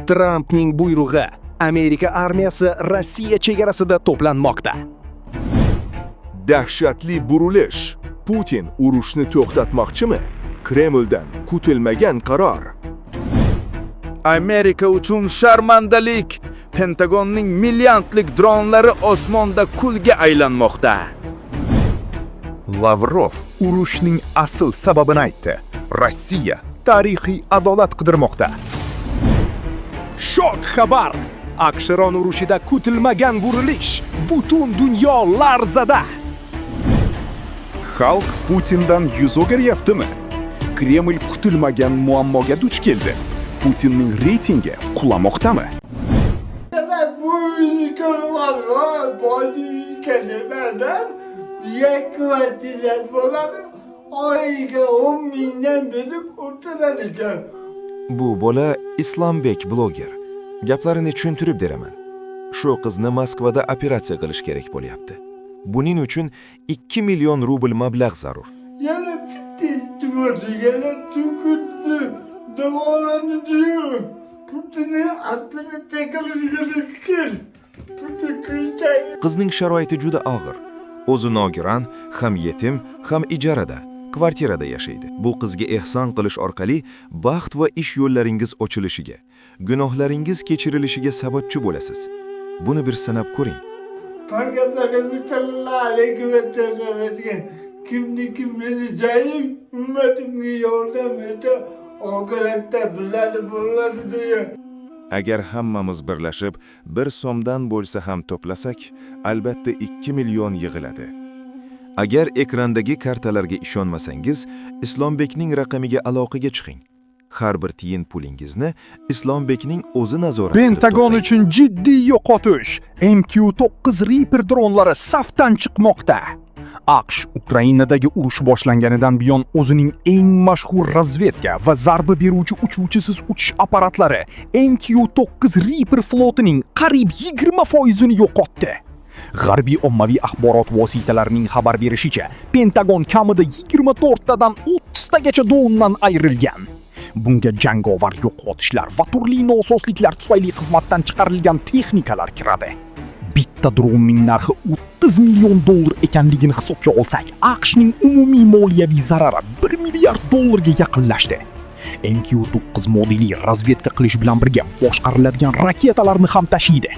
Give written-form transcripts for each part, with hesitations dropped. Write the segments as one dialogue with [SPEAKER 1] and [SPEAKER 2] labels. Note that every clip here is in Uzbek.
[SPEAKER 1] Trampning buyrug'i: Amerika armiyasi Rossiya chegarasida to'planmoqda.
[SPEAKER 2] Dahshatli burilish. Putin urushni to'xtatmoqchimi? Kremldan kutilmagan qaror.
[SPEAKER 3] Amerika uchun sharmandalik. Pentagonning milliardlik dronlari osmonda kulga aylanmoqda.
[SPEAKER 4] Lavrov urushning asl sababini aytdi. Rossiya tarixiy adolat qidirmoqda.
[SPEAKER 1] Shok xabar! AQSh-Eron urushida kutilmagan burilish. Butun dunyo larzada.
[SPEAKER 4] Xalq Putindan yuz o'giryaptimi? Kreml kutilmagan muammoga duch keldi. Putinning reytingi qulamoqdami?
[SPEAKER 5] Bu var, boyliklardan yakvatilat bo'ladi. Oyiga 10 mingdan berib o'tirar ekan.
[SPEAKER 6] Bu bola Islombek bloger. Gaplarini tushuntirib beraman. Shu qizni Moskvada operatsiya qilish kerak bo'lyapti. Buning uchun 2 million rubl mablag' zarur.
[SPEAKER 5] Yana bitta ihtimol yana tukurdi, davolandi diyor. Putini operatsiya qilish kerak. Putin kuychay.
[SPEAKER 6] Qizning sharoiti juda og'ir. O'zi nogiron, ham yetim, ham ijarada, kvartirada yashaydi. Bu qizga ehson qilish orqali baxt va ish yo'llaringiz ochilishiga, gunohlaringiz kechirilishiga sababchi bo'lasiz. Buni bir sinab ko'ring.
[SPEAKER 5] Payg'ambarimiz sallallohu alayhi vasallam aytgan: "Kimniki meni zaif ummatimga yordam etsa, oxiratda biladi bo'ladi", degan.
[SPEAKER 6] Agar hammamiz birlashib, bir so'mdan bo'lsa ham to'plasak, albatta 2 million yig'iladi. Agar ekrandagi kartalarga ishonmasangiz, Islombekning raqamiga aloqaga chiqing. Har bir tiyin pulingizni Islombekning o'zi nazorat qilib
[SPEAKER 1] Pentagon
[SPEAKER 6] to'playdi.
[SPEAKER 1] Uchun jiddiy yo'qotish. MQ-9 Reaper dronlari safdan chiqmoqda. AQSh Ukrainadagi urush boshlanganidan buyon o'zining eng mashhur razvedka va zarba beruvchi uchuvchisiz uchish apparatlari MQ-9 Reaper flotining qariyb 20% ini yo'qotdi. G'arbiy ommaviy axborot vositalarining xabar berishicha, Pentagon kamida 24 tadan 30 tagacha drondan ayrilgan. Bunga jangovar yo'qotishlar va turli nosozliklar tufayli xizmatdan chiqarilgan texnikalar kiradi. Bitta dronning narxi 30 million dollar ekanligini hisobga olsak, AQShning umumiy moliyaviy zarari 1 milliard dollarga yaqinlashdi. MQ-9 modeli razvedka qilish bilan birga boshqariladigan raketalarni ham tashiydi.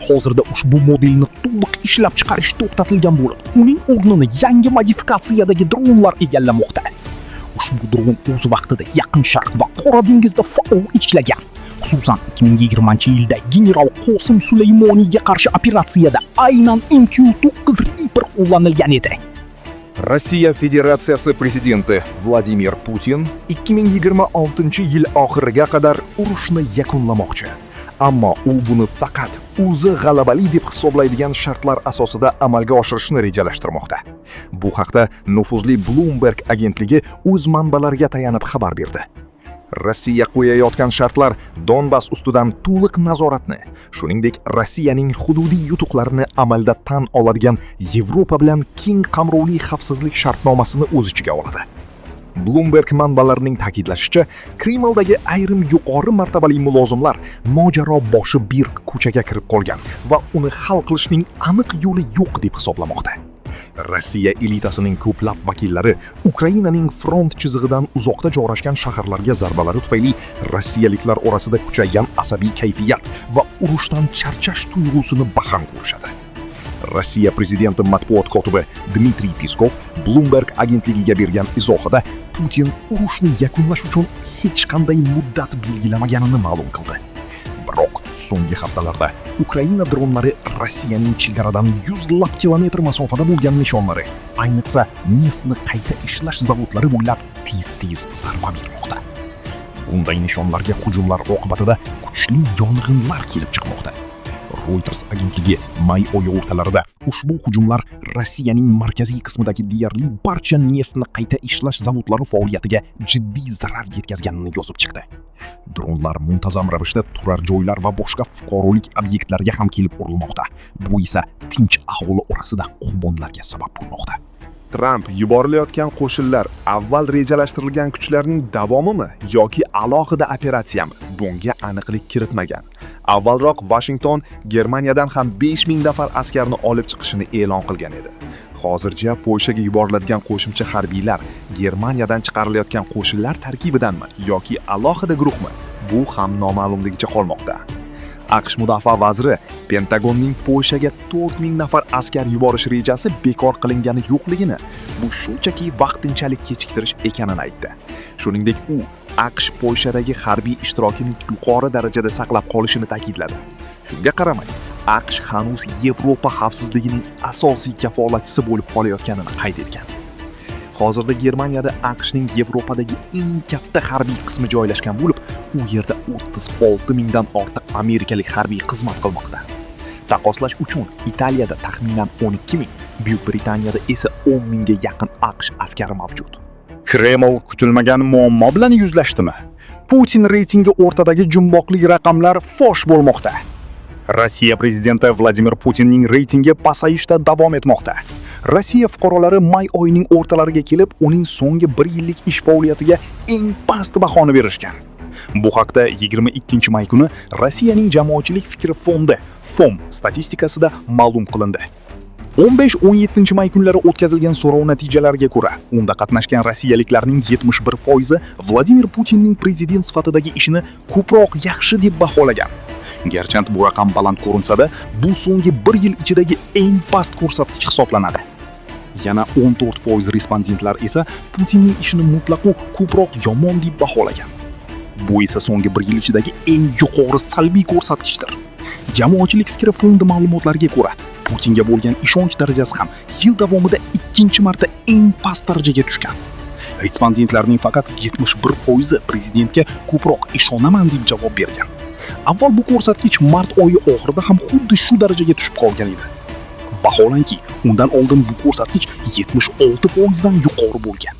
[SPEAKER 1] Hozirda ushbu modelni to'liq ishlab chiqarish to'xtatilgan bo'lib, uning o'rnini yangi modifikatsiyadagi dronlar egallamoqda. Ushbu dron o'z vaqtida Yaqin Sharq va Qora dengizda faol ishlagan. Xususan, 2020-yilda general Qosim Sulaymoniyga qarshi operatsiyada aynan MQ-9 Reaper qo'llanilgan edi.
[SPEAKER 4] Rossiya Federatsiyasi prezidenti Vladimir Putin 2026-yil oxiriga qadar urushni yakunlamoqchi. Ammo u buni faqat o'zi g'alabali deb hisoblaydigan shartlar asosida amalga oshirishni rejalashtirmoqda. Bu haqda nufuzli Bloomberg agentligi o'z manbalariga tayanib xabar berdi. Rossiya qo'yayotgan shartlar Donbass ustidan to'liq nazoratni, shuningdek Rossiyaning hududiy yutuqlarini amalda tan oladigan Yevropa bilan keng qamrovli xavfsizlik shartnomasini o'z ichiga oladi. Bloomberg manbalarining ta'kidlashicha, Kremldagi ayrim yuqori martabali mulozimlar mojaro boshi berk ko'chaga kirib qolgan va uni hal qilishning aniq yo'li yo'q deb hisoblamoqda. Rossiya elitasining ko'plab vakillari Ukrainaning front chizig'idan uzoqda joylashgan shaharlarga zarbalari tufayli rossiyaliklar orasida kuchaygan asabiy kayfiyat va urushdan charchash tuyg'usini baham ko'rishadi. Rossiya prezidenti matbuot kotibi Dmitriy Peskov Bloomberg agentligiga bergan izohida Putin urushni yakunlash uchun hech qanday muddat belgilamaganini ma'lum qildi. Biroq so'nggi haftalarda Ukraina dronlari Rossiyaning chegaradan yuzlab kilometr masofada bo'lgan nishonlari, ayniqsa neftni qayta ishlash zavodlari bo'ylab tez-tez zarba bermoqda. Bunday nishonlarga hujumlar oqibatida kuchli yong'inlar kelib chiqmoqda. Reuters agentligi may oyi o'rtalarida ushbu hujumlar Rossiyaning markaziy qismidagi deyarli barcha neftni qayta ishlash zavodlari faoliyatiga jiddiy zarar yetkazganini yozib chiqdi. Dronlar muntazam ravishda turar joylar va boshqa fuqarolik obyektlariga ham kelib urilmoqda. Bu esa tinch aholi orasida qurbonlarga sabab bo'lmoqda. Tramp yuborilayotgan qo'shinlar avval rejalashtirilgan kuchlarning davomimi yoki alohida operatsiyami? Bunga aniqlik kiritmagan. Avvalroq Vashington Germaniyadan ham 5000 nafar askarni olib chiqishini e'lon qilgan edi. Hozircha Polshaga yuboriladigan qo'shimcha harbiylar Germaniyadan chiqarilayotgan qo'shinlar tarkibidanmi yoki alohida guruhmi? Bu ham noma'lumligicha qolmoqda. AQSh mudofaa vaziri Pentagonning Polshaga 4000 nafar askar yuborish rejasi bekor qilingani yo'qligini, bu shunchaki vaqtinchalik kechiktirish ekanini aytdi. Shuningdek, u AQSh Polshadagi harbiy ishtirokini yuqori darajada saqlab qolishini ta'kidladi. Shunga qaramay, AQSh hanuz Yevropa xavfsizligining asosiy kafolatchisi bo'lib qolayotganini qayd etgan. Hozirda Germaniyada AQShning Yevropadagi eng katta harbiy qismi joylashgan bo'lib, u yerda 36 mingdan ortiq amerikalik harbiy xizmat qilmoqda. Taqqoslash uchun, Italiyada taxminan 12 ming, Buyuk Britaniyada esa 10 mingga yaqin AQSh askari mavjud.
[SPEAKER 1] Kreml kutilmagan muammo bilan yuzlashdimi? Putin reytingi o'rtadagi jumboqli raqamlar fosh bo'lmoqda. Rossiya prezidenti Vladimir Putinning reytingi pasayishda davom etmoqda. Rossiya fuqarolari may oyining o'rtalariga kelib, uning so'nggi bir yillik ish faoliyatiga eng past bahoni berishgan. Bu haqda 22 may kuni Rossiyaning Jamoatchilik fikri fondi FOM statistikasida ma'lum qilindi. 15-17 may kunlari o'tkazilgan so'rov natijalariga ko'ra, unda qatnashgan rossiyaliklarning 71% Vladimir Putinning prezident sifatidagi ishini ko'proq yaxshi deb baholagan. Garchi bu raqam baland ko'rinsa-da, bu so'nggi bir yil ichidagi eng past ko'rsatkich hisoblanadi. Yana 14% respondentlar esa Putinning ishini mutlaqo ko'proq yomon deb baholagan. Bu esa so'nggi bir yil ichidagi eng yuqori salbiy ko'rsatkichdir. Jamoatchilik fikri fondi ma'lumotlariga ko'ra, Putinga bo'lgan ishonch darajasi ham yil davomida ikkinchi marta eng past darajaga tushgan. Respondentlarning faqat 71% prezidentga ko'proq ishonaman deb javob bergan. Avval bu ko'rsatkich mart oyi oxirida ham xuddi shu darajaga tushib qolgan edi. Vaholanki, undan oldin bu ko'rsatkich 76% dan yuqori bo'lgan.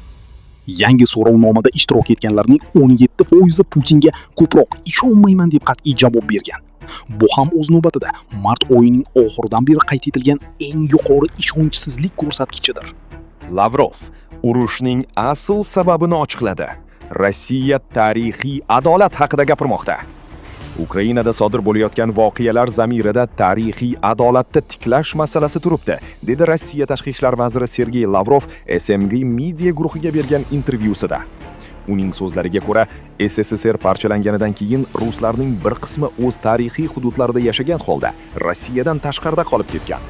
[SPEAKER 1] Yangi so'rovnomada ishtirok etganlarning 17% Putinga ko'proq ishonmayman deb qat'iy javob bergan. Bu ham o'z navbatida mart oyining oxiridan beri qayd etilgan eng yuqori ishonchsizlik ko'rsatkichidir.
[SPEAKER 7] Lavrov urushning asl sababini ochiqladi. Rossiya tarixiy adolat haqida gapirmoqda. Ukrainada sodir bo'layotgan voqealar zamirida tarixiy adolatni tiklash masalasi turibdi, dedi Rossiya tashqi ishlar vaziri Sergey Lavrov SMG media guruhiga bergan intervyusida. Uning so'zlariga ko'ra, SSSR parchalanganidan keyin ruslarning bir qismi o'z tarixiy hududlarida yashagan holda Rossiyadan tashqarida qolib ketgan.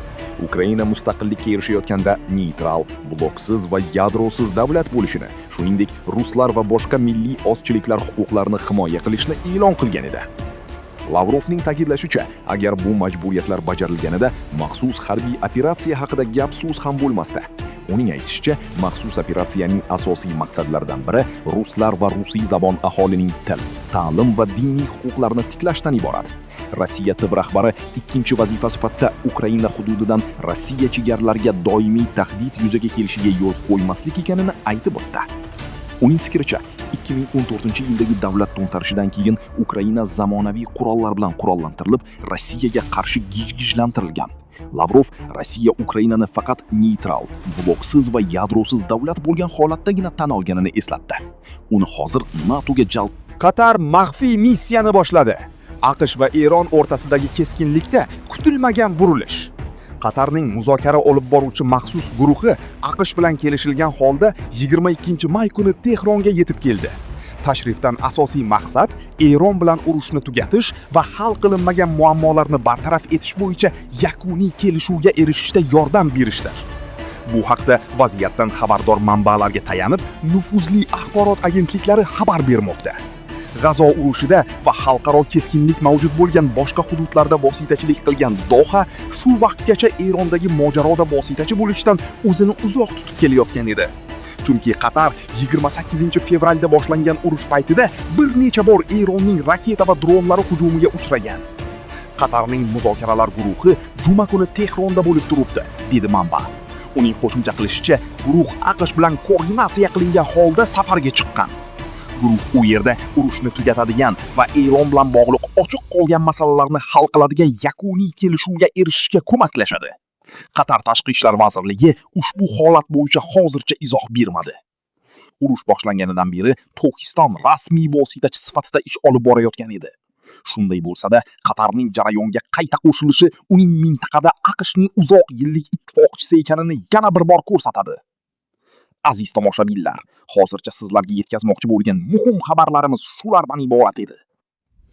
[SPEAKER 7] Ukraina mustaqillikka erishayotganda neytral, bloksiz va yadrosiz davlat bo'lishini, shuningdek, ruslar va boshqa milliy ozchiliklar huquqlarini himoya qilishni e'lon qilgan edi. Lavrovning ta'kidlashicha, agar bu majburiyatlar bajarilganida maxsus harbiy operatsiya haqida gap so'z ham bo'lmasdi. Uning aytishicha, maxsus operatsiyaning asosiy maqsadlaridan biri ruslar va rusiy zabon aholining til, ta'lim va diniy huquqlarini tiklashdan iborat. Rossiya TIV rahbari ikkinchi vazifa sifatida Ukraina hududidan Rossiya chegaralariga doimiy tahdid yuzaga kelishiga yo'l qo'ymaslik ekanini aytib o'tdi. Uning fikricha, 2014-yildagi davlat to'ntarishidan keyin Ukraina zamonaviy qurollar bilan qurollantirilib, Rossiyaga qarshi gijgijlantirilgan. Lavrov Rossiya Ukrainani faqat neytral, bloksiz va yadrosiz davlat bo'lgan holatdagina tan olganini eslatdi. Uni hozir NATOga jalb
[SPEAKER 1] Qatar maxfiy missiyani boshladi. AQSh va Eron o'rtasidagi keskinlikda kutilmagan burilish. Qatarning muzokara olib boruvchi maxsus guruhi AQSh bilan kelishilgan holda 22 may kuni Tehronga yetib keldi. Tashrifdan asosiy maqsad Eron bilan urushni tugatish va hal qilinmagan muammolarni bartaraf etish bo'yicha yakuniy kelishuvga erishishda yordam berishdir. Bu haqda vaziyatdan xabardor manbalarga tayanib, nufuzli axborot agentliklari xabar bermoqda. G'azo urushida va xalqaro keskinlik mavjud bo'lgan boshqa hududlarda vositachilik qilgan Doha shu vaqtgacha Erondagi mojaroda vositachi bo'lishdan o'zini uzoq tutib kelayotgan edi. Chunki Qatar 28 fevralda boshlangan urush paytida bir necha bor Eronning raketa va dronlari hujumiga uchragan. Qatarning muzokaralar guruhi juma kuni Tehronda bo'lib turibdi, dedi manba. Uning qo'shimcha qilishicha, guruh AQSh bilan koordinatsiya qilingan holda safarga chiqqan. Guruh u yerda urushni tugatadigan va Eron bilan bog'liq ochiq qolgan masalalarni hal qiladigan yakuniy kelishuvga erishishga ko'maklashadi. Qatar tashqi ishlar vazirligi ushbu holat bo'yicha hozircha izoh bermadi. Urush boshlanganidan beri Pokiston rasmiy vositachi sifatida ish olib borayotgan edi. Shunday bo'lsa-da, Qatarning jarayonga qayta qo'shilishi uning mintaqada AQShning uzoq yillik ittifoqchisi ekanini yana bir bor ko'rsatadi. Aziz tomoshabinlar, hozircha sizlarga yetkazmoqchi bo'lgan muhim xabarlarimiz shulardan iborat edi.